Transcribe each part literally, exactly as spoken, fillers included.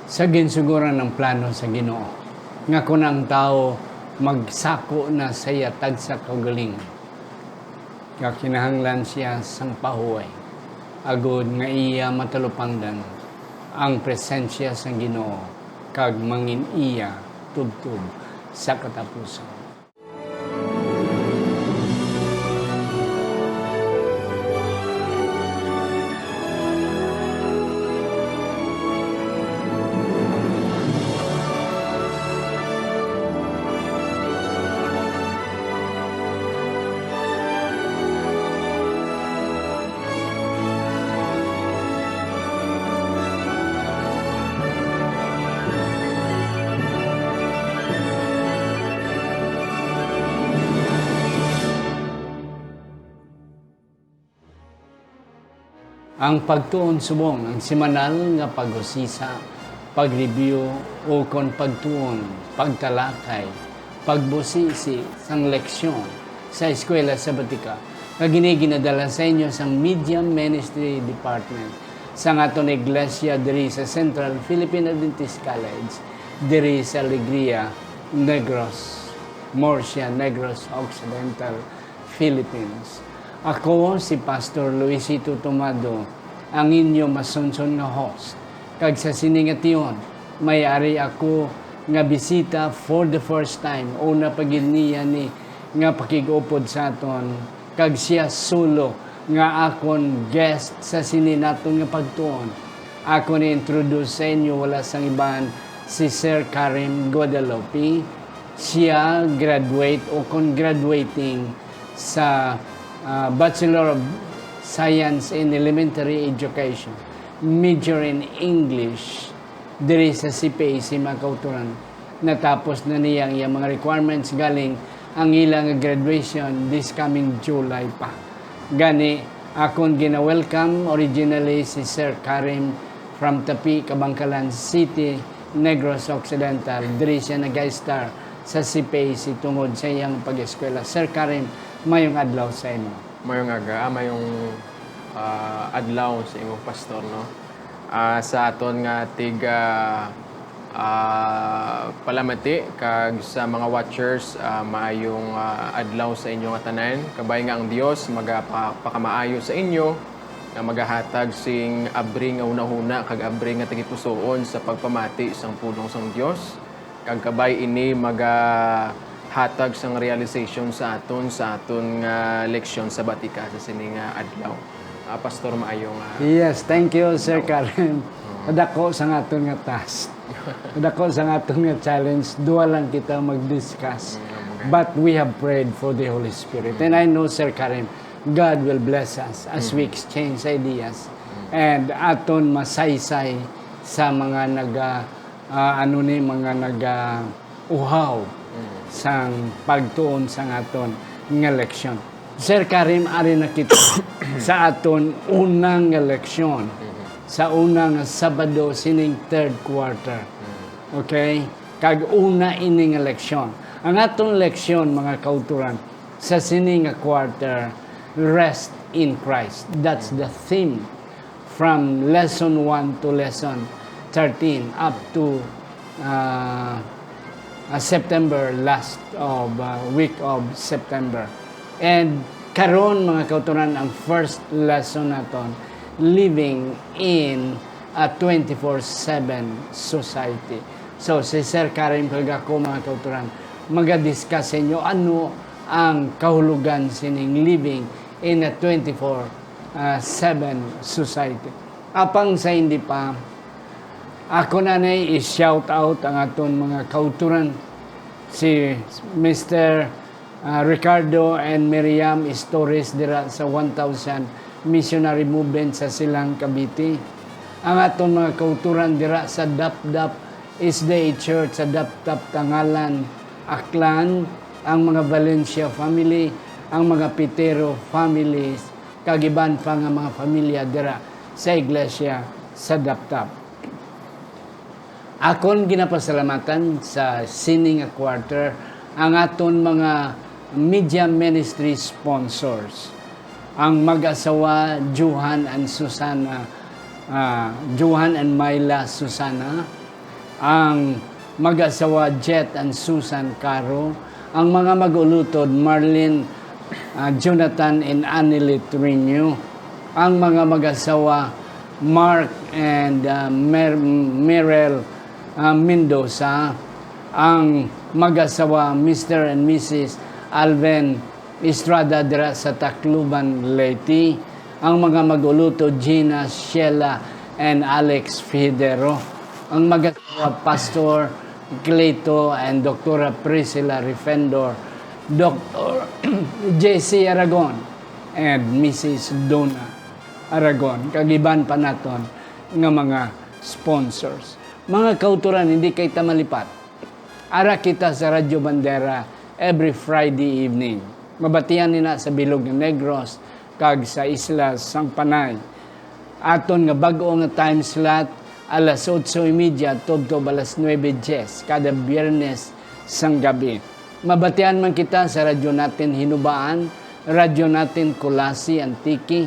Sa ginsuguran ang plano sa Ginoo, nga kon ang tawo magsako na sa iya tagsa ka kaugalingon, nga kinahanglan siya sang pahuway, agod nga iya matalupangdan ang presensya sang Ginoo kag mangin iya tubtob sa katapusan. Ang pagtuon subong ang semanal nga pag-usisa, pag-review, ukon pagtuon, pagtalakay, pagbusisi sang leksyon sa Eskwela Sabatika, nga kini ginadala sa inyo sang Media Ministry Department sang aton iglesia diri sa Central Philippine Adventist College, diri sa Alegria, Negros, Murcia, Negros Occidental, Philippines. Ako si Pastor Luisito Tomado, ang inyo masunson nga host. Kag sa sini nga tion, may ari ako nga bisita for the first time. Una pa gid niya ni nga pakig-upod sa aton, kag siya solo nga akon guest sa sini naton nga pagtuon. Ako ni introduce sa inyo, wala sang iban, si Sir Karim Guadalupe. Siya graduate o kon graduating sa, ah, Bachelor of Science in Elementary Education, major in English, diri sa C P A C, mga kauturan. Natapos na niya ang iyang mga requirements, galing ang ila nga graduation this coming July pa. Gani, akon gina-welcome originally si Sir Karim from Tapi, Kabankalan City, Negros Occidental. Diri siya nag-star sa C P A C tungod sa iyang pag-eskwela. Sir Karim, mayong adlaw sa imo. Mayong aga, ah, mayong, ah, adlaw sa imong pastor, no? Ah, sa aton nga tig, ah, ah, palamati kag sa mga watchers, ah, maayong, ah, adlaw sa inyo nga tanan. Kabay nga ang Dios magapa-, pakamaayo sa inyo, nga magahatag sing abri nga hunahuna kag abri nga tagipusoon sa pagpamati sang pulong sang Dios. Kag kabay ini magahatag sang realization sa aton, sa aton nga leksyon sa batika sa sini nga adlaw. Ah, Pastor, maayo nga Yes, thank you, Sir Karim. Oo. Kadako sang aton nga task. Kadako sang aton nga challenge. Duha lang kita mag-discuss. Mm, okay. But we have prayed for the Holy Spirit. Mm. And I know, Sir Karim, God will bless us as we Mm. exchange ideas. Mm. And aton masaysay sa mga naga-, ah, ano ni, mga naga-, uhaw Mm. sang pagtuon sang aton nga leksyon. Sir Karim, ari na kita sa aton una nga leksyon, Mm-hmm. sa una nga Sabado sining third quarter. Mm. Okay? Kag una ini nga leksyon. Ang aton leksyon, mga kauturan, sa sini nga quarter, Rest in Christ. That's Mm. the theme. From lesson one to lesson thirteen up to, uh, uh, September, last of, uh, week of September. And karon, mga kauturan, ang first lesson naton, living in a twenty-four seven society. So, si Sir Karim kag ako, mga kauturan, maga-discuss sa inyo ano ang kahulugan sining living in a twenty-four ah, seven society. Apang sa hindi pa, ako na na i-shout out ang aton mga kauturan, si Mister, ah, Ricardo and Miriam Istores dira sa One Thousand Missionary Movement sa Silang, Cavite. Ang aton mga kauturan dira sa Dapdap S D A Church sa Dapdap, Tangalan, Aklan, ang mga Valencia family, ang mga Pitero families, kag iban pa nga mga pamilya dira sa iglesia sa Dapdap. Akon ginapasalamatan sa sini nga quarter ang aton mga media ministry sponsors, ang mag-asawa Johan and Susana, ah, Johan and Myla Susana, Ang mag-asawa Jet and Susan Caro, ang mga mag-ulutod Marlene, ah, Jonathan and Annelie Triño, ang mga mag-asawa Mark and, ah, Mer- Merel, ah, Mendoza, ang mag-asawa Mister and Missus Alvin Estrada dira sa Tacloban, Leyte, ang mga mag-ulutod Gina, Sheila, and Alex Fidero, ang mag-asawa Pastor Cleto and Doktora Priscilla Refendor, Doktor J C Aragon, and Missus Donna Aragon, kag iban pa naton nga mga sponsors. Mga kautoran, hindi kay ta malipat. Ara kita sa Radyo Bandera every Friday evening. Mabatian nina sa bilog nga Negros kag sa isla sang Panay. Aton nga bag-o nga time slot, alas otso y media tubtob alas nuebe dies kada Biyernes sang gabi. Mabatian man kita sa Radyo Natin Hinubaan, Radyo Natin Culasi, Antique.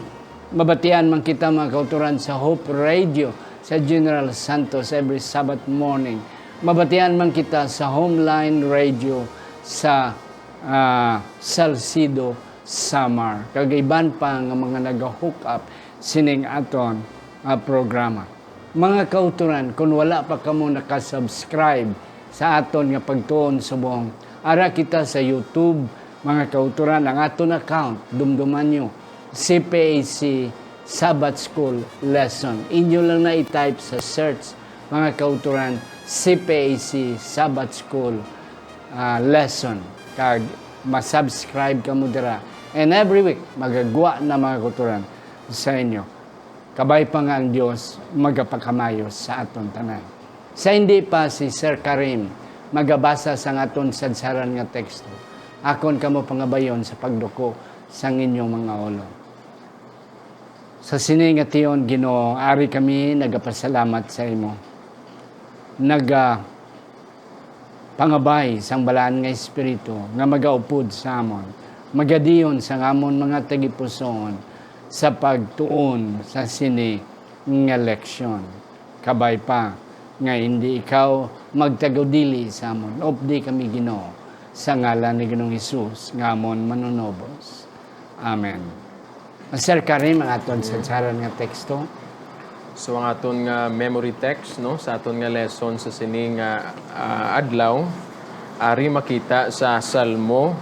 Mabatian man kita, mga kautoran, sa Hope Radio sa General Santos every Sabbath morning. Mabatian man kita sa Homeline Radio sa, ah, Salcedo, Samar, kag iban pa nga mga naga-hook up sining aton, ah, programa. Mga kautoran, kung wala pa kamo naka-subscribe sa aton nga pagtuon subong, ara kita sa YouTube, mga kautoran, ang aton account, dumduman nyo, C P A C Sabbath School Lesson. Inyo lang na i-type sa search, mga kautoran, C P A C Sabbath School, ah, Lesson. Kag ma-subscribe kamo dira. And every week, magagwa na, mga kautoran, sa inyo. Kabay pa nga ang Dios magapakamayo sa aton tanan. Sa hindi pa si Sir Karim magabasa sang aton sadsaran nga teksto, akon kamo pangabayon sa pagduko sang inyong mga ulo. Sa sini nga tion, Ginoo, ari kami nagapasalamat sa imo. Naga pangabay sang Balaan nga Espiritu nga magaupod sa amon, magadiyon sang amon mga tagipusoon sa pagtuon sa sini nga leksyon. Kabay pa nga indi ikaw magtagudili sa amon. Updi kami, Ginoo, sa ngalan ni Ginoong Hesus nga amon Manunubos. Amen. Sir Karim, ang aton sadsaran nga teksto. So, ang aton nga memory text, no, sa aton nga lesson sa sini nga, ah, adlaw, ari makita sa Salmo,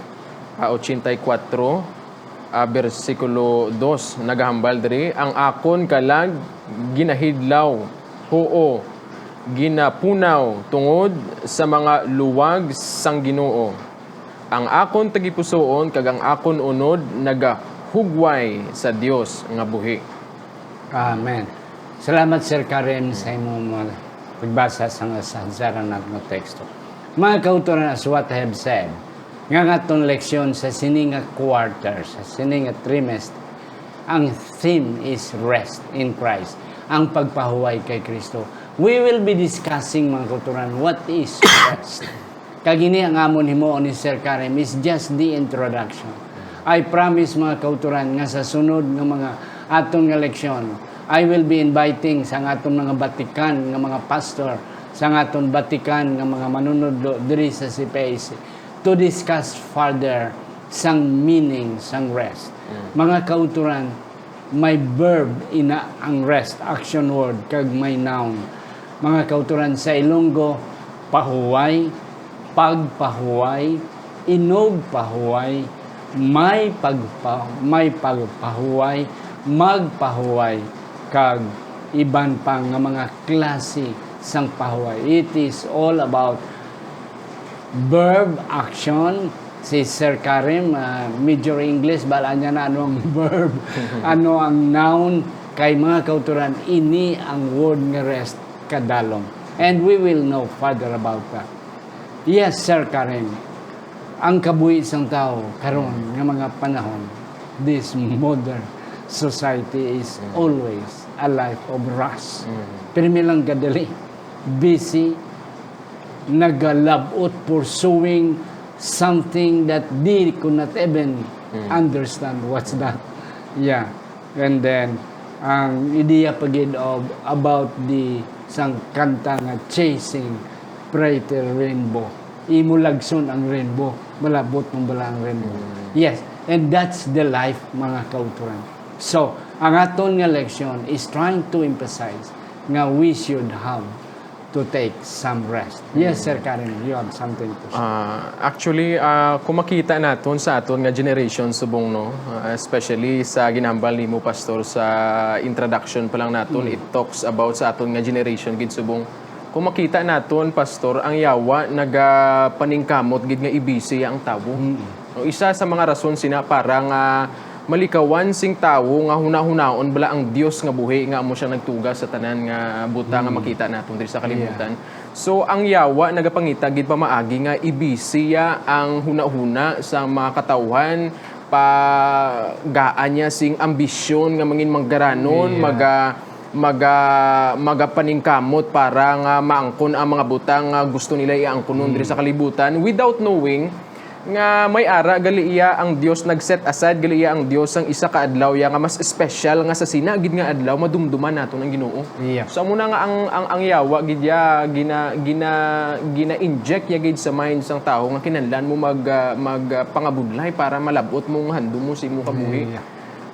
ah, ochenta y kuatro, ah, bersikulo dos, nagahambal diri, "Ang akon kalag ginahidlaw, huo, ginapunaw tungod sa mga luwag sang Ginoo." Ang akon tagipusoon kag ang akon unod nagahugway sa Dios nga buhi. Amen. Salamat, Sir Karen, sa imong mga pagbasa sa nga sadsaran naton nga teksto. Mga kautoran, as what I have said, nga ang aton leksyon sa sini nga quarter, sa sini nga trimester, ang theme is rest in Christ, ang pagpahuway kay Kristo. We will be discussing, mga kautoran, what is rest. Kag ini ang amon himuon ni Sir Karim is just the introduction. I promise, mga kautoran, nga sa sunod nga mga aton nga leksyon, I will be inviting sa aton mga batikan nga mga pastor, sa aton batikan nga mga manunodlo diri sa C P A C to discuss further sang meaning sang rest. Mm. Mga kautoran, may verb ina ang rest, action word, kag may noun. Mga kautoran, sa Ilonggo, pahuway, pagpahuway, inugpahuway, may pagpa-, may pagpahuway, magpahuway, kag iban pa nga mga klase sang pahuway. It is all about verb, action. Si Sir Karim, ah, major English, bala niya na ano ang verb, ano ang noun. Kay, mga kautoran, ini ang word nga rest kadalom. And we will know further about that. Yes, Sir Karim, ang kabuhi sang tawo karon nga mga panahon, this modern society is Mm. always a life of rush. Mm. Pirmi lang kadali, busy, nagalabot, pursuing something that they could not even Mm. understand what's that. Yeah. And then, ang ideya pa gid of, about the sang kanta nga Chasing Pretty Rainbow. Imo lagson ang rainbow, malabot mong bala ang rainbow. Mm. Yes, and that's the life, mga kauturan. So, ang aton nga leksyon is trying to emphasize nga we should have to take some rest. Yes, Mm. Sir Karen, you have something to say. Ah, actually, ah, kung makita naton sa aton nga generation subong, no, ah, especially sa ginambal nimo, Pastor, sa introduction pa lang naton, Mm. it talks about sa aton nga generation gid subong. Kung makita naton, Pastor, ang yawa nagapaningkamot gid nga i-busy ang tawo. Mm. No, isa sa mga rason sina para nga malikawan sing tawo nga hunahunaon bala ang Dios nga buhi nga amo siya nagtuga sa tanan nga butang nga Mm. makita naton diri sa kalibutan. Yeah. So, ang yawa nagapangita gid pamaagi nga i-busy ya ang hunahuna sa mga katawhan, pagaan niya sing ambisyon nga mangin manggaranon, Yeah. maga-, maga-, magapaningkamot para nga maangkon ang mga butang nga gusto nila iangkunon diri Mm. sa kalibutan without knowing nga may ara gali iya ang Dios, nag-set aside gali iya ang Dios sang isa ka adlaw ya nga mas espesyal nga sa sina gid nga adlaw madumduman naton ang Ginoo. Yeah. So, amo na nga ang, ang, ang yawa gid ya gina-, gina-, gina-inject ya gid sa mind sang tawo nga kinahanglan mo mag, ah, mag, ah, pangabudlay para malab-ot mo nga handom mo sa imo kabuhi. Yeah.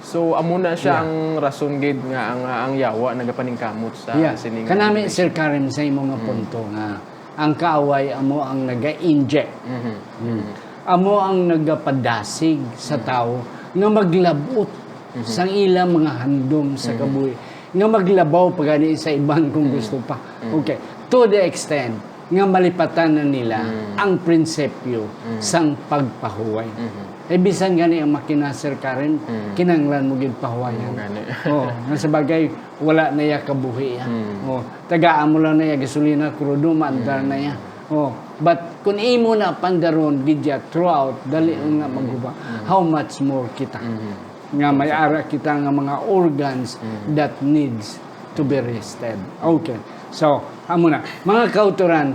So, amo na siya Yeah. ang rason gid nga ang, ang yawa nagapaningkamot sa Yeah. sining Kanami, Sir Karen, sa imo nga Mm. punto nga ang kaaway amo ang naga-inject. Mhm. Mm. Mhm. Amo ang nagapadasig sa Mhm. tawo nga maglab-ot Mhm. sang ilang mga handom sa Mhm. kabuhi, nga maglabaw pa gani sa iban kung Mhm. gusto pa. Mhm. Okay. To the extent nga malipatan na nila Mhm. ang prinsipyo Mhm. sang pagpahuway. Mhm. Eh, bisan gani ang makina, Sir Karen, Mhm. kinahanglan mo gid pahuwayan. Amo gani. Oh, nga sa bagay, wala na ya kabuhi, ah. Mhm. Oh, tagaan mo lang na ya gasolina, krudo, maandar na ya. Mm. Oh, but kung imo na pandaron gid ya throughout, dali lang na Mm. maguba. Mm. How much more kita? Mm. Nga may Exactly. ara kita nga mga organs Mm. that needs to be rested. Okay. So, amo na. Mga kauturan,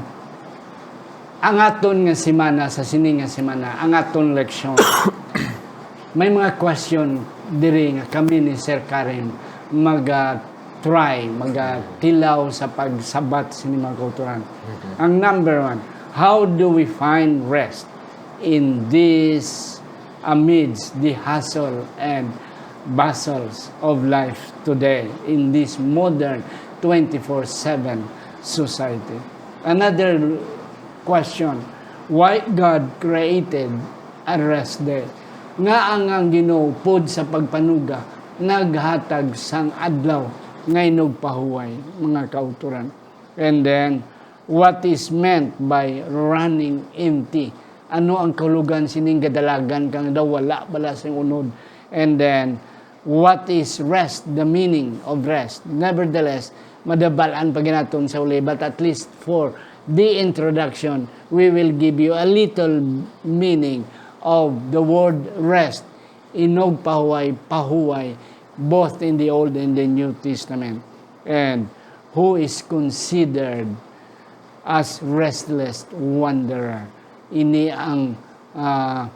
ang aton nga semana, sa sini nga semana, ang aton leksyon, may mga question diri nga kami ni Sir Karen maga-try, maga-tilaw sa pagsabat sini, mga kauturan. Mhm. Ang number one, how do we find rest in this, amidst the hustle and bustles of life today in this modern twenty-four seven society? Another question, why God created a rest day? Ngaa ang, ang Ginoo pod sa pagpanuga naghatag sang adlaw nga inugpahuway, mga kauturan? And then, what is meant by running empty? Ano ang kahulugan sining gadalagan kang daw wala bala sing unod? And then, what is rest? The meaning of rest. Nevertheless, madabal-an pa ginaton sa uli, but at least for the introduction, we will give you a little meaning of the word rest. Inugpahuway, pahuway, both in the Old and the New Testament. And who is considered as restless wanderer? Ini ang, ah,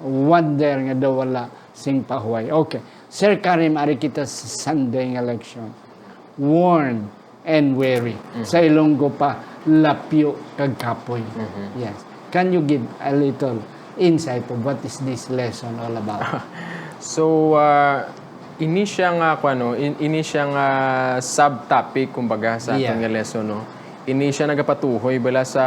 naga-wander nga daw wala sing pahuway. Okay. Sir Karim, ari kita sa Sunday nga leksyon. Worn and weary. Mhm. Sa Ilonggo pa, lapyo kag kapoy. Mhm. Yes. Can you give a little insight of what is this lesson all about? So, ah, ini siya nga, kuwan, no, in-, ini siya nga subtopic, kumbaga, sa aton Yeah. nga lesson, no? Ini siya nagapatuhoy bala sa,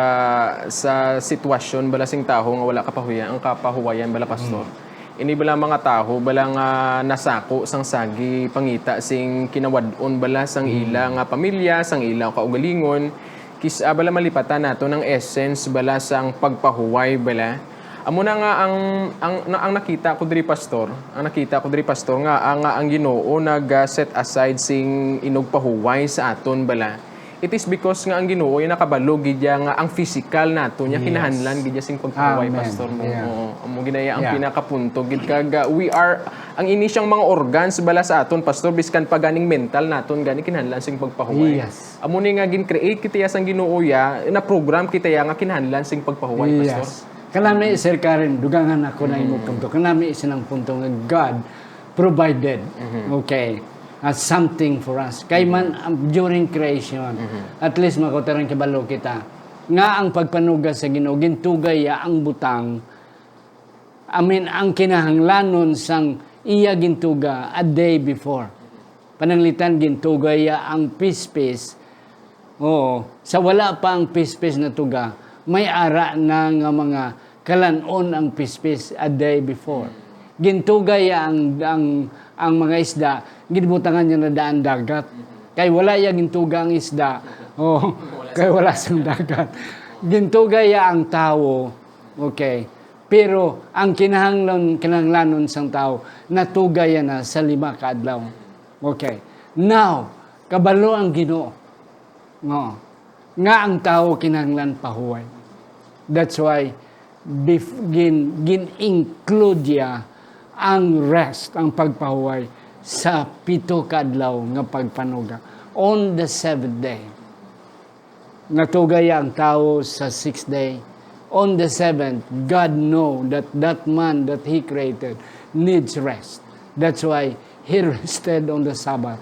sa sitwasyon bala sing tawo nga wala kapahuya-, ang kapahuwayan bala, Pastor. Mm. Ini bala mga tawo bala nga nasako sang sagi pangita sing kinawad-on bala sang Mm. ila nga pamilya, sang ila kaugalingon. Kis-a bala malipatan naton ang essence bala sang pagpahuway bala. Amo na nga ang, ang, na, ang nakita ko diri, Pastor, ang nakita ko diri, Pastor, nga, ah, nga ang Ginoo nag, ah, set aside sing inugpahuway sa aton bala. It is because nga ang Ginoo ya nakabalo gid ya nga ang physical nato niya Yes. kinahanglan gid ya sing pagpahuway, Amen. Pastor, mo. Yeah. Oo, amo gid na ya ang Yeah. pinakapunto gid kag, ah, we are, ang ini siyang mga organs bala sa aton, Pastor, biskan pa ganing mental naton gani kinahanglan sing pagpahuway. Yes. Amo ni nga gin-create kita ya sang Ginoo ya, na-program kita ya nga kinahanglan sing pagpahuway, Pastor. Yes. Kanami, Sir Karen, dugangan ako na imo Mm. punto. Kanami sinang punto nga God provided. Mhm. Okay. has something for us. Kay man, um, during creation, at least makautarang kabalo kita nga ang pagpanuga sa Ginoo, gintugay ya ang butang, I mean, ang kinahanglanon sang iya gintuga a day before. Pananglitan, gintugay ya ang pispis. Oo, sa wala pa ang pispis natuga, may ara na nga mga kalan-on ang pispis a day before. Gintugay ya ang, ang, ang mga isda, ginbutangan niya na daan dagat. Kay wala ya gintuga ang isda. Oh, kay wala sang dagat. Gintugay ya ang tawo. Okay. Pero ang kinahanglan, kinahanglanon sang tawo, natugay ya na sa lima ka adlaw. Okay. Now, kabalo ang Ginoo. No. Nga ang tawo kinahanglan pahuway. That's why bef-, gin-, gin-include ya ang rest, ang pagpahuway sa pito ka adlaw nga pagpanuga. On the seventh day, natugay ya ang tawo sa sixth day. On the seventh, God know that that man that He created needs rest. That's why He rested on the Sabbath.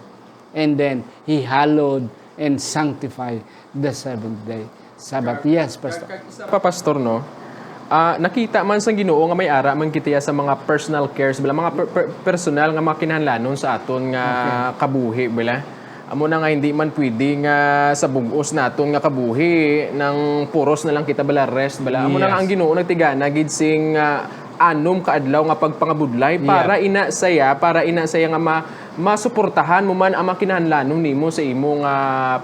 And then, He hallowed and sanctified the seventh day. Sabbath. Yes, Pastor. Kag isa pa, Pastor, no? Ah, nakita man sang Ginoo nga may ara man kita sa mga personal cares, bala, mga per-, per-, personal nga mga kinahanglanon sa aton nga Okay. kabuhi, bala. Amo na nga hindi man pwede nga sa bug-os naton nga kabuhi nang puros na lang kita, bala, rest, bala. Amo na nga Yes. ang Ginoo nagtigana gid sing, ah, anom ka adlaw nga pagpangabudlay Yeah. para ina saya, para ina saya nga ma-, masuportahan mo man ang mga kinahanglanon nimo sa imo nga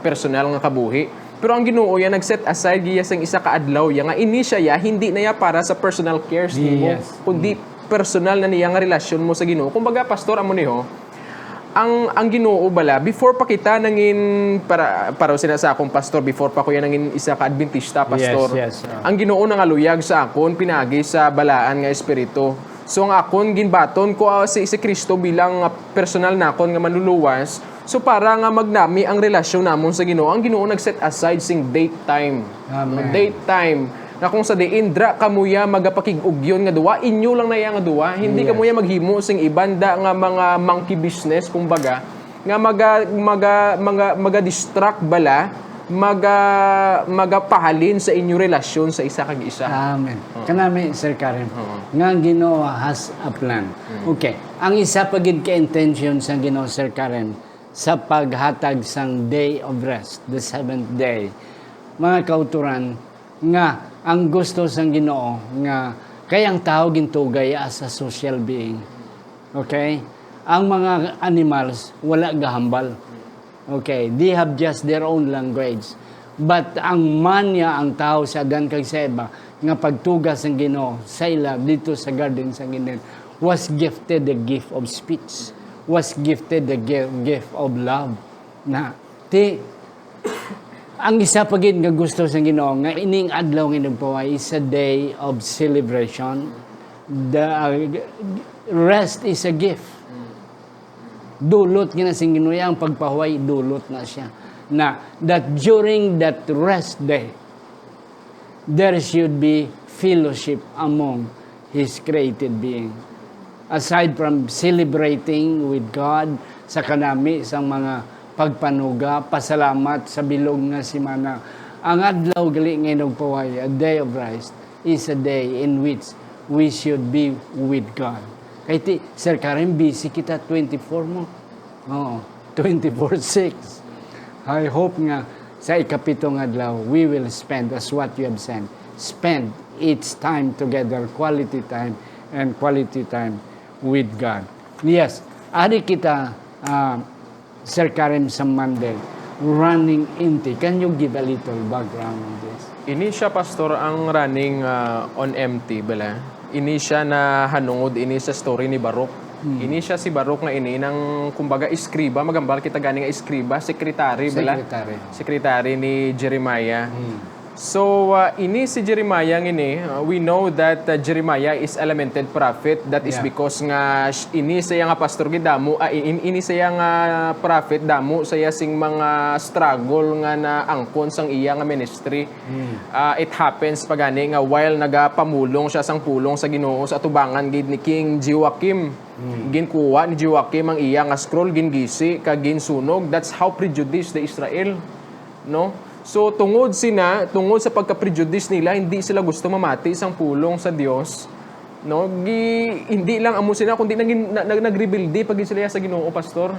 personal nga kabuhi. Pero ang Ginoo ya nag-set aside giya sang isa ka adlaw ya nga ini siya ya hindi na ya para sa personal cares nimo, Yes. kundi personal na niya nga relasyon mo sa Ginoo. Kumbaga, Pastor, amo ni ho, ang, ang Ginoo bala, before pa kita nangin, para, para sina sa akong pastor, before pa ko yan nangin isa ka Adventista, Pastor, Yes, yes, ah. ang Ginoo nangaluyag sa akon pinagi sa balaan nga espiritu. So, ang akon ginbaton ko, ah, si, si Kristo bilang, ah, personal nakon nga manluluwas. So, para nga magnami ang relasyon namon sa Ginoo, ang Ginoo nag-set aside sing date time. Amen. Date time. Nga kung sa diin, dra kamo ya magapakig-ugyon nga duwa, inyo lang na ya nga duwa. Hindi Yes. kamo ya maghimo sing iban da nga mga monkey business, kumbaga, nga maga-, maga-, maga-, maga-distract bala, maga-, magapahalin sa inyo relasyon sa isa kag isa. Amen. Oo. Kanami, Sir Karen, Oo. nga ang Ginoo has a plan. Mm. Okay. Ang isa pa gid ka intention sa Ginoo, Sir Karen, sa paghatag sang day of rest, the seventh day, mga kauturan, nga ang gusto sang Ginoo nga kay ang tawo gintugay as a social being. Okay? Ang mga animals wala gahambal. Okay, they have just their own language. But ang man niya, ang tawo sa Adan kag sa Eva, nga pagtuga sang Ginoo sa ila dito sa garden sang Eden, was gifted the gift of speech, was gifted the gi-, gift of love. Na, ti, ang isa pa gid nga gusto sang Ginoo, nga ining adlaw nga nagpaway is a day of celebration. The, uh, rest is a gift. Dulot nga na sing Ginoo, ang pagpahuway, dulot na siya. Na, that during that rest day, there should be fellowship among His created being. Aside from celebrating with God sa kanami sang mga pagpanuga, pasalamat sa bilog nga semana, ang adlaw gali nga inugpahuway, a day of rest, is a day in which we should be with God. Kay ti, Sir Karen, busy kita twenty-four mo. Oo, twenty-four six. I hope nga sa ikapito nga adlaw, we will spend as what you have said. Spend each time together, quality time, and quality time with God. Yes, ari kita, ah, Sir Karen, sa Monday, running empty. Can you give a little background on this? Ini siya, Pastor, ang running, ah, on empty, bala. Ini siya nahanungod ini sa story ni Baruch. Hmm. Ini siya si Baruch nga ini nang, kumbaga, eskriba, magambal kita gani nga eskriba, sekretary, bala. Secretary. Secretary ni Jeremiah. Hmm. So, uh, ini si Jeremiah ngini, uh, we know that, uh, Jeremiah is a lamented prophet. That is Yeah. because nga sh- ini siya nga pastor gid damo, ah, in- ini siya nga prophet damo siya sing mga struggle nga naangkon sang iya nga ministry. Hmm. Uh, it happens pa gani nga while nagapamulong siya sang pulong sa Ginoo sa atubangan gid ni King Joachim, Hmm. ginkuha ni Joachim ang iya nga scroll, gingisi kag ginsunog. That's how prejudiced the Israel. No? So, tungod sina, tungod sa pagka-prejudice nila, hindi sila gusto mamati sang pulong sa Dios, no? Gi-, hindi lang amo sila, kundi nagin-, na, na, nagrebelde pa gid sila sa Ginoo, pastor.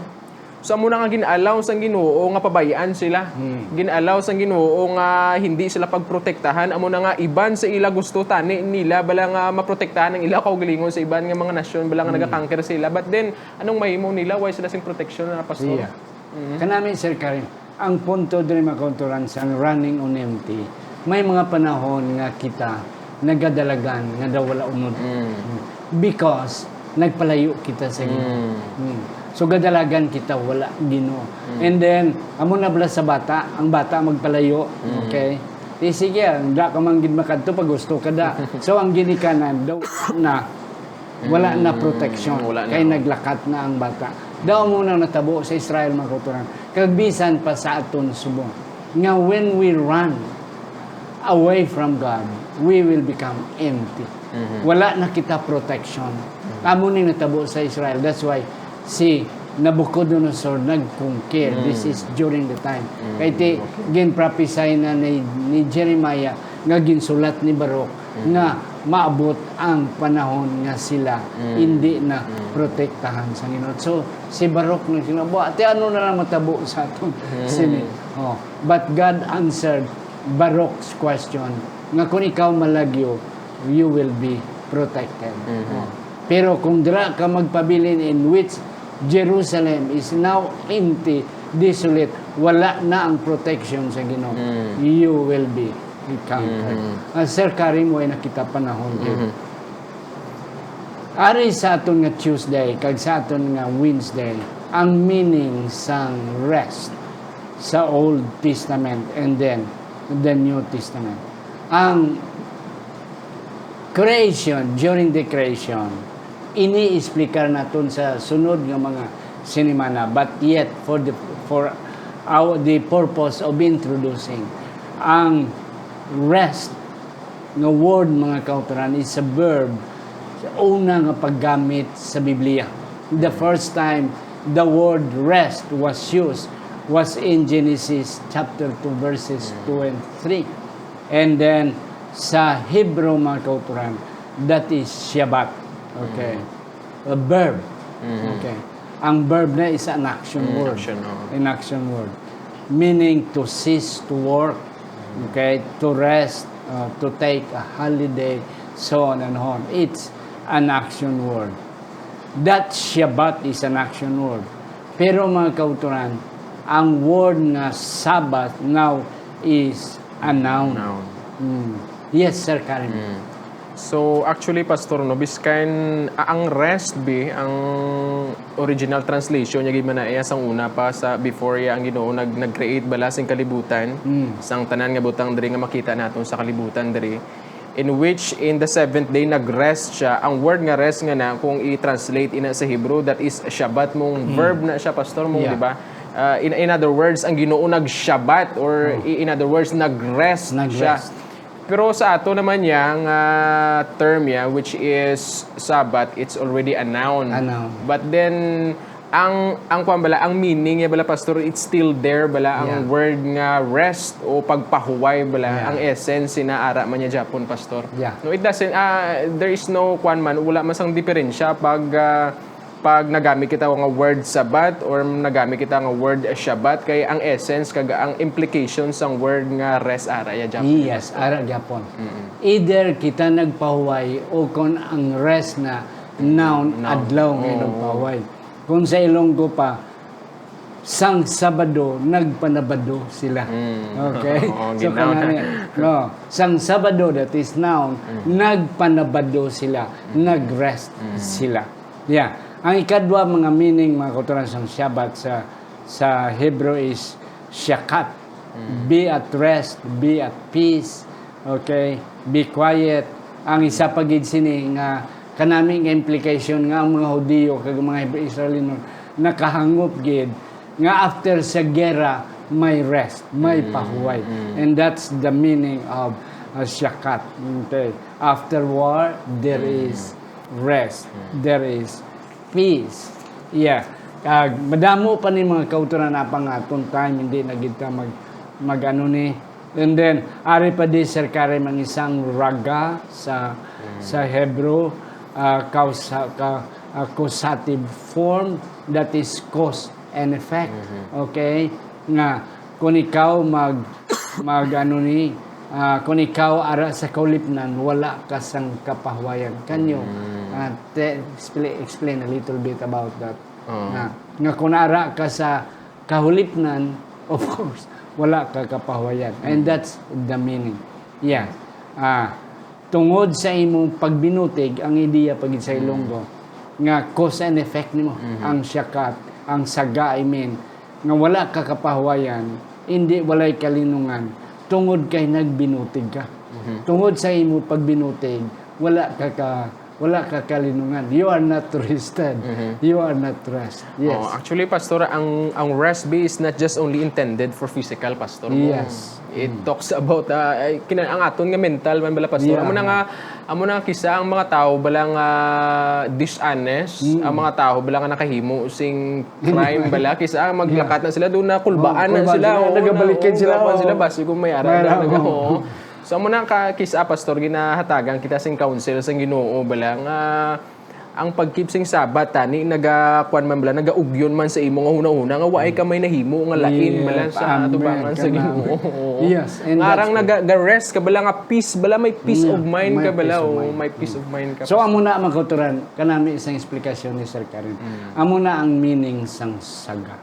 So, amo na nga gin-allow sang Ginoo nga pabayaan sila. Hmm. Gin-allow sang Ginoo nga hindi sila pagprotektahan. Amo na nga iban sa ila gusto tani nila bala nga maprotektahan ang ila kaugalingon sa iban nga mga nasyon bala nga Hmm. nagakanker sila. But then, anong mahimo nila? Why sila sing protection na, pastor? Iya. Mhm. Kanami, Sir Karim, ang punto diri, mga kauturan, sang running on empty, may mga panahon nga kita nagadalagan nga daw wala unod. Mm. Because nagpalayo kita sa Ginoo. Mm. Mm. So, gadalagan kita wala Ginoo. Mm. And then, amo na bala sa bata, ang bata magpalayo, Mm. okay? Di sige, ang da ka man gid makadto pag gusto ka da. So, ang ginikanan, daw na Wala na Mm, protection, wala na. Kay naglakat na ang bata. Daw mo nang natabo sa Israel, mga kauturan. Kag bisan pa sa aton subong, nga when we run away from God, we will become empty. Mhm. Wala na kita protection. Mhm. Amo ning natabo sa Israel. That's why si Nabucodonosor nagkungkir. This Mm. is during the time. Mm, Kay ti, okay. ginprophecy na ni, ni Jeremiah nga ginsulat ni Baruch Mm. nga maabot ang panahon nga sila Mm. hindi na Mm. protektahan sa Ginoo. So, si Baruch nagsiling, "Wa, ti ano na lang matabo sa aton Mm. sini?" Oh, but God answered Baruch's question nga, "Kung ikaw malagyo, you will be protected." Mm-hmm. Oh. Pero kung dira ka magpabilin, in which Jerusalem is now empty, desolate, wala na ang protection sa Ginoo, Mm. you will be conquered. Mm-hmm. Ah, Sir Karim, way na kita panahon, Mm-hmm. Ari sa aton nga Tuesday kag sa aton nga Wednesday, ang meaning sang rest sa Old Testament and then the New Testament. Ang creation, during the creation, ini-explicar naton sa sunod nga mga sinimana. But yet, for the, for our, the purpose of introducing, ang rest nga word, mga kauturan, is a verb sa una nga paggamit sa Biblia. The first time the word rest was used was in Genesis chapter two, verses two and three. And then, sa Hebrew, mga kauturan, that is Shabbat. Okay. Mm. A verb. Mm. Okay. Ang verb na is an action Mm, word. Action, oo. An action word. Meaning to cease to work, okay, to rest, uh, to take a holiday, so on and on. It's an action word. That Shabbat is an action word. Pero, mga kauturan, ang word nga Sabbath now is a noun. Noun. Mm. Yes, Sir Karen. Mm. So, actually, Pastor, no, biskan, a-, ang rest, bi, ang original translation niya, gid man na iya sang una pa, sa before iya ang Ginoo nag-, nag-create bala sing kalibutan, Mm. sang tanan nga butang diri nga makita naton sa kalibutan diri, in which in the seventh day nag-rest siya. Ang word nga rest nga na, kung i-translate ina sa Hebrew, that is Shabbat, mong Mm. verb na siya, Pastor, mong, Yeah. di ba? Ah, in, in other words, ang Ginoo nag-Shabbat, or Oh. i-, in other words, nag-rest siya. Nag-rest. Pero sa ato naman niya nga term niya, which is Sabbath, it's already a noun. A noun. But then, ang, ang kwan bala, ang meaning niya bala, Pastor, it's still there bala, ang Yeah. word nga rest o pagpahuway bala, Yeah. ang essence sina ara man niya Japon, Pastor. Yeah. No, it doesn't, ah, there is no kwan man, wala man sang diferensya pag, ah, pag nagamit kita nga word Sabbath or nagamit kita nga word Shabbat, kay ang essence kag ang implication sang word nga rest ara ya gyapon. Yes, ara gyapon. Mm-mm. Either kita nagpahuway o kon ang rest na noun, Noun. adlaw nga Oo. nagpahuway. Kung sa Ilonggo pa, sang Sabado nagpanabado sila. Mm. Okay? Oo, So, ginaw na. kanami, no, sang Sabado, that is noun, Mm. nagpanabado sila, Mm. nag-rest Mm. sila. Yeah. Ang ikadwa, mga meaning, mga kauturan, sang Shabbat sa, sa Hebrew is shakat. Be at rest, be at peace, okay? Be quiet. Ang isa pa gid sini nga kanami nga implication nga ang mga Hudiyo kag mga Hebrew Israelino nakahangop gid nga after sa gera may rest, may pahuway. And that's the meaning of uh, shakat. Okay? After war, there is rest. There is peace. Yeah. Kag madamo pa ni mga kautoran apa nga atong time, hindi na gid ta mag, mag ano ni. And then, ari pa di, Sir Karim, ang isang raga sa, sa Hebrew, ah, kausa-, ka, ah, causative form, that is cause and effect. Okay? Nga, kung ikaw mag, mag ano ni, ah, kung ikaw ara sa kahulipnan, wala ka sang kapahuwayan. Can you, ah, te-, expla-, explain a little bit about that? Nga, nga kung ara ka sa kahulipnan, of course, wala ka kapahuwayan. And that's the meaning. Yeah. Ah, tungod sa imong pagbinutig, ang ideya pa gid sa Ilonggo, nga cause and effect nimo, ang shakat, ang saga, I mean, nga wala ka kapahuwayan, hindi, walay kalinungan, tungod kay nagbinutig ka. Tungod sa imo pagbinutig, wala ka ka, wala ka kalinungan. You are not rested. You are not rest. Yes. Oh, actually, Pastor, ang, ang rest be is not just only intended for physical, Pastor. Yes. It talks about, uh, ay, kina-, ang aton nga mental man bala, Pastor. Yeah. Amo na nga, amo na nga kisa ang mga tawo bala nga dishonest, ang mga tawo bala nga nakahimo sing crime bala, kisa ang maglakat na sila, doon na kulbaan na sila, oo, nagabalikid sila, oo, sila, basi kung may ara na, oo. So, amo na ka, kisa, Pastor, ginahatagan kita sing counsel sang Ginoo bala nga ang pag-keep sing Sabbath tani naga, kuwan man bala, nagaugyon man sa imo nga hunahuna nga waay ka may nahimo nga lain bala sa atubangan sa Ginoo. Yes, and nga arang naga-rest ka bala nga peace bala, may peace of mind ka bala, oo, may peace of mind ka. So, amo na, mga kautoran, kanami isang eksplikasyon ni Sir Karen. Amo na ang meaning sang saga.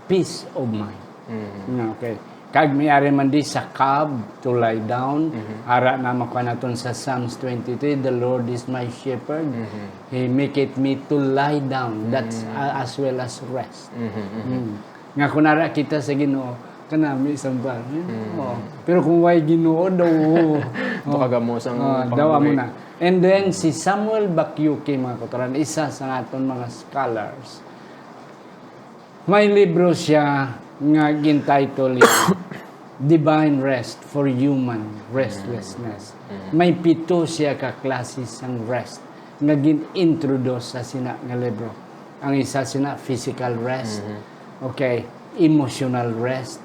Peace of mind. Nga, okay. Kag may ari man di sa cab, to lie down. Ara na makuha naton sa Psalms twenty-three, "The Lord is my shepherd. He maketh me to lie down." That's, uh, as well as rest. Mm. Nga kung ara kita sa Ginoo, kanami isang ba? Oh. Pero kung way Ginoo daw, oh. Baka gamo sang daw amo na. And then, si Samuel Bakyuki, mga kautoran, isa sa aton mga scholars, may libro siya nga gintitle Divine Rest for Human Restlessness. May pito siya ka klase sang rest nga gin-introduce sa sina nga libro. Ang isa sina physical rest, okay, emotional rest,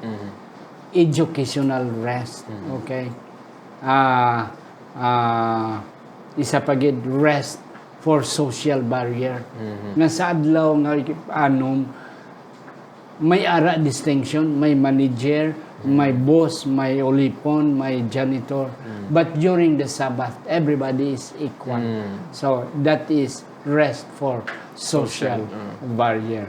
educational rest, okay, ah, ah, isa pa gid, rest for social barrier. Nga sa adlaw nga anom, may ara distinction, may manager, may boss, may ulipon, may janitor. But during the Sabbath, everybody is equal. So, that is rest for social barrier.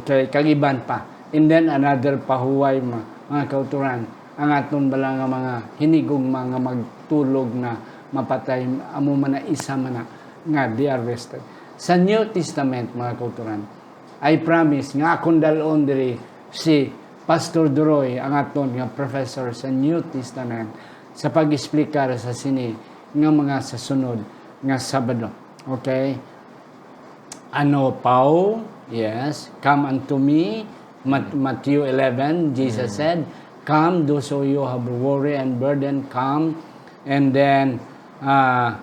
Okay, kag iban pa. And then another pahuway, ma-, mga kautoran, ang aton bala nga mga hinigugma nga magtulog na mapatay, amo man na, isa man na nga they are rested. Sa New Testament, mga kautoran, I promise nga akong dal-on diri si Pastor Duroy, ang aton nga professor sa New Testament, sa pag-explicar sa sini nga mga sa sunod nga Sabado. Okay? Ano, Pau? Yes. "Come unto me." Mat-, Matthew eleven, Jesus said, "Come, those of you have worry and burden, come." And then, uh,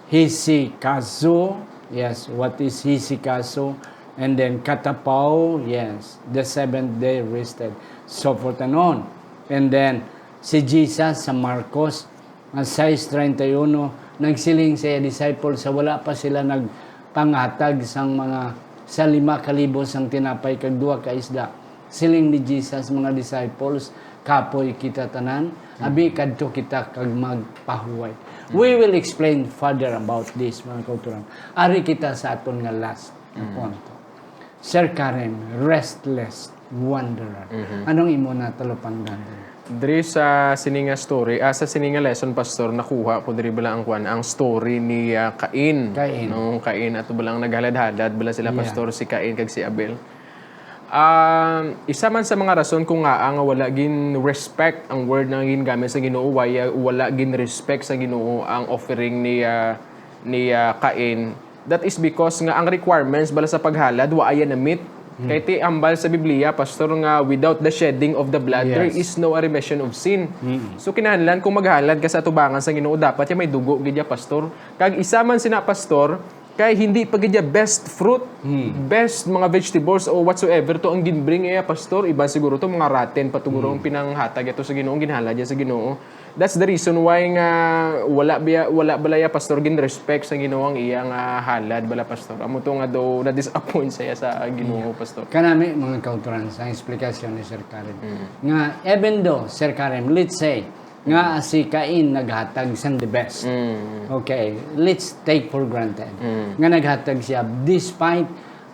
"Hisikazu." Yes, what is hisikazu? And then, "Katapau." Yes, the seventh day rested. So forth and on. And then, si Jesus sa Marcos, nga sais treinta y uno, nagsiling sa iya disciples sa wala pa sila nagpanghatag sang mga, sa lima ka libo sang tinapay kag duha ka isda. Siling ni Jesus, mga disciples, "Kapoy kita tanan, abi kadto kita kag magpahuway." We will explain further about this, mga kautoran. Ari kita sa aton nga last na punto. Sir Karen, restless wanderer. Anong imo natalupangdan diri? Diri sa sini nga story, ah, sa sini nga lesson, Pastor, nakuha ko diri bala ang kwan, ang story ni, ah, Cain. Cain. No, Cain, ato bala ang naghalad-halad bala sila, Pastor, si Cain kag si Abel. Um, isa man sa mga rason kung ngaa nga wala gin-respect ang word nga gingamit sa Ginoo, why, uh, wala gin-respect sa Ginoo ang offering ni, uh, ni, uh, Cain, that is because nga ang requirements bala sa paghalad wa aya na-meet. Hmm. Kay ti ambal sa Biblia, Pastor, nga without the shedding of the blood, there Yes. is no remission of sin. Mm. So, kinahanglan kung maghalad ka sa atubangan sa Ginoo, dapat ya may dugo gid ya, Pastor. Kag isa man sina, Pastor, kay hindi pa gid ya best fruit, Hmm. best mga vegetables o whatsoever to ang ginbring iya, Pastor. Iban siguro to mga rotten pa to guro Hmm. ang pinanghatag ato sa Ginoo, ang ginhalad ya sa Ginoo. That's the reason why nga wala biya, wala bala ya, Pastor, gin-respect sa Ginoo ang iya nga halad bala, Pastor. Amo to nga daw na-disappoint siya sa Ginoo, Yeah. Pastor. Kanami, mga kauturan, sa explanation ni Sir Karim. Mm. Nga, even though, Sir Karim, let's say, nga si Cain naghatag sang the best. Mm. Okay, let's take for granted Mm. nga naghatag siya despite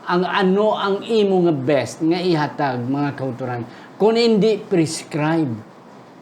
ang ano ang imo nga best nga ihatag, mga kauturan, kung hindi prescribe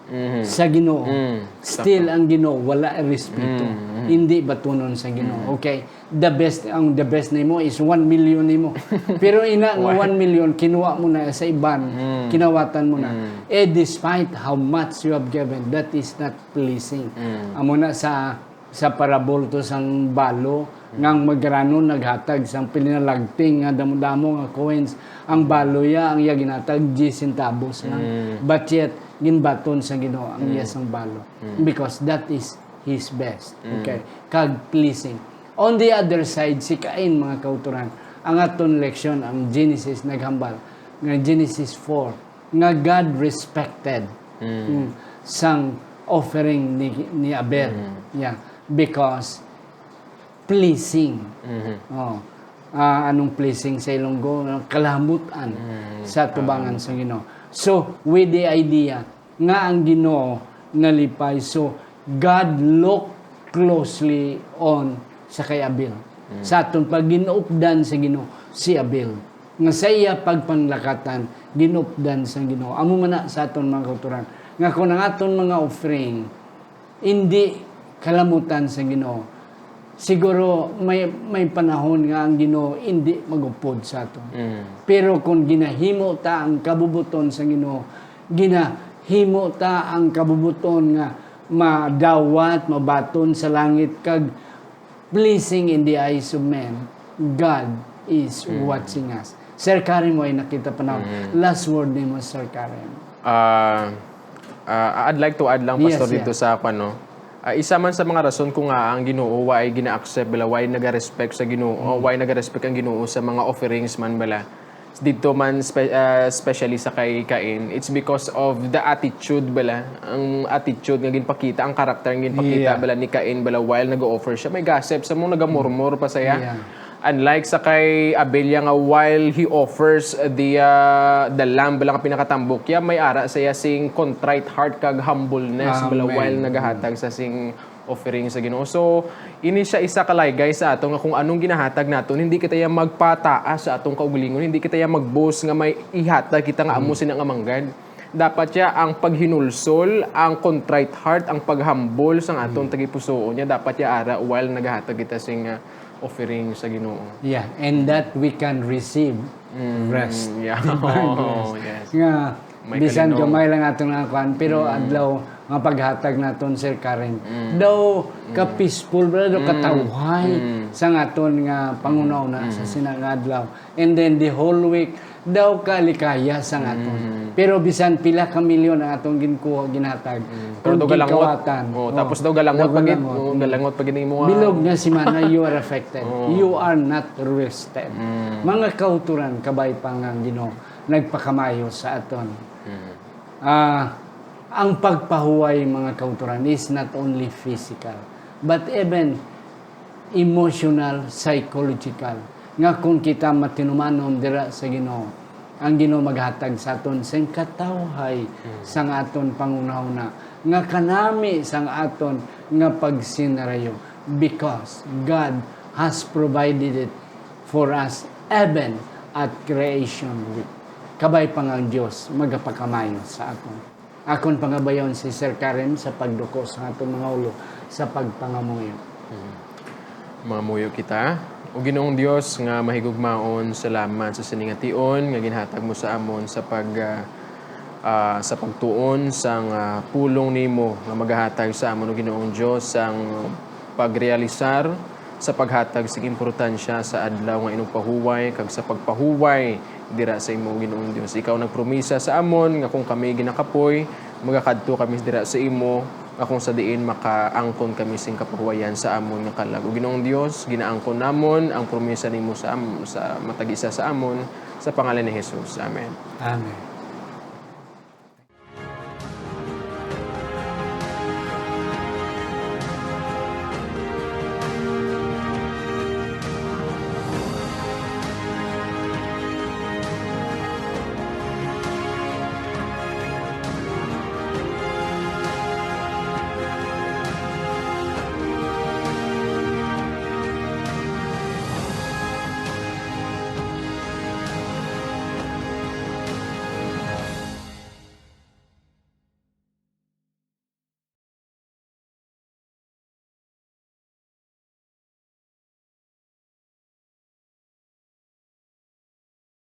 Mhm. sa Ginoo. Mm, still sakto. Ang Ginoo wala respeto. Mm, mm. Hindi batunon sa Ginoo. Mm. Okay? The best, ang the best nimo is one million nimo. Pero ina nga Why? One million, kinuha mo na sa iban, Mm. kinawatan mo na. Mm. Eh, despite how much you have given, that is not pleasing. Mm. Amo na sa, sa parable to sang balo, Mm. nga ang magranon naghatag sang pinalagting nga damo-damo nga coins. Ang balo ya, ang iya ginhatag, diyes centavos lang. Mm. But yet, ginbaton sa Ginoo ang iya Mm. sang balo. Mm. Because that is his best. Mm. Okay? Kag pleasing. On the other side, si Cain, mga kauturan, ang aton leksyon, ang Genesis naghambal, nga Genesis four, nga God respected, Mm. mm, sang offering ni, ni Abel. Mm. Yeah. Because pleasing. Mhm. Oh. Ah, anong pleasing sa Ilonggo? Kalamutan Mm, sa tubangan kalamutan. Sa Ginoo. So, with the idea nga ang Ginoo nalipay. So, God look closely on sa kay Abel. Mm. Sa aton pag ginupdan sa Ginoo si Abel, nga sa iya pagpanglakatan, ginupdan sa Ginoo. Amo man na sa aton mga kauturan, nga kung ang aton mga offering hindi kalamutan sa Ginoo, siguro may, may panahon nga ang Ginoo hindi magupod sa aton. Mm. Pero kung ginahimo ta ang kabubuton sa Ginoo, ginahimo ta ang kabubuton nga madawat, mabaton sa langit, kag pleasing in the eyes of men, God is Mm. watching us. Sir Karim, way nakita pa na. Mm. Last word nimo, Sir Karim. Ah, ah, I'd like to add lang, Yes, Pastor, yeah. dito sa, ano, ah, isa man sa mga rason kung nga ang Ginoo why gina-accept bala, why naga-respect sa Ginoo, Mm. why naga-respect ang Ginoo sa mga offerings man bala. Dito man, spe-, ah, especially sa kay Cain, it's because of the attitude bala, ang attitude nga ginpakita, ang character nga ginpakita Yeah. bala ni Cain bala while nag-o-offer siya. May gossip sa mo, nagamurmur pa saya. Yeah. Unlike sa kay Abel ya nga while he offers the, ah, the lamb bala nga pinakatambok ya, may ara saya sing contrite heart kag humbleness bala Amen. while nagahatag sa sing offering sa Ginoo. So, ini siya isa ka laygay sa ato nga kung anong ginahatag naton, hindi kita ya magpataas sa atong kaugalingon, hindi kita ya mag-boast nga may ihatag kita nga amo Mm. sina nga manggad. Dapat ya ang paghinulsol, ang contrite heart, ang paghambol sang aton Mm. tagipusoon niya, dapat ya ara while nagahatag kita sing, ah, offering sa Ginoo. Yeah, and that we can receive Mm, rest. yeah. Divine Oo, rest. yes. Nga, May bisan kalinaw. gamay lang ato nga kuan, pero Mm. adlaw nga paghatag naton, Sir Karim, Mm. daw Mm. ka-peaceful, bala, daw Mm. katawhay Mm. sa aton nga panghunahuna sa Mm. sina nga adlaw. And then the whole week, daw kalikaya sa aton. Mm. Pero bisan pila ka milyon ang atong ginkuha, ginhatag, Mm. Pero kung daw galangot. gingkawatan, Oh, oh, tapos daw galangot daw pa gid. galangot. Oh, Mm. galangot pa gid ang imo, ah. Bilog nga semana, you are affected. Oh. You are not rested. Mm. Mga kauturan, kabay pa nga ang Ginoo nagpakamayo sa aton. Mm. Ah, ang pagpahuway, mga kauturan, is not only physical, but even emotional, psychological, nga kung kita matinumanon dira sa Ginoo, ang Ginoo maghatag sa aton sing katawhay Mm. sang aton panghunahuna, nga kanami sang aton nga pagsinarayo, because God has provided it for us even at creation week. Kabay pa nga ang Dios magapakamayo sa aton. Akon pangabayon si Sir Karim sa pagduko sa aton mga ulo sa pagpangamuyo. Mm. Mangamuyo kita. O Ginoong Dios nga mahigugmaon, salamat sa sini nga tion nga ginhatag mo sa amon sa pag, ah, ah, sa pagtuon sang, ah, pulong nimo nga magahatag sa amon, O Ginoong Dios, sang pagrealisar sa paghatag sing importansya sa adlaw nga inugpahuway kag sa pagpahuway dira sa imo, Ginoong Dios. Ikaw nagpromisa sa amon nga kung kami ginakapoy, magakadto kami dira sa imo, nga kung sa diin makaangkon kami sing kapahuwayan sa amon nga kalag. O Ginoong Dios, ginaangkon namon ang promisa nimo sa am-, sa matag isa sa amon, sa pangalan ni Jesus. Amen. Amen.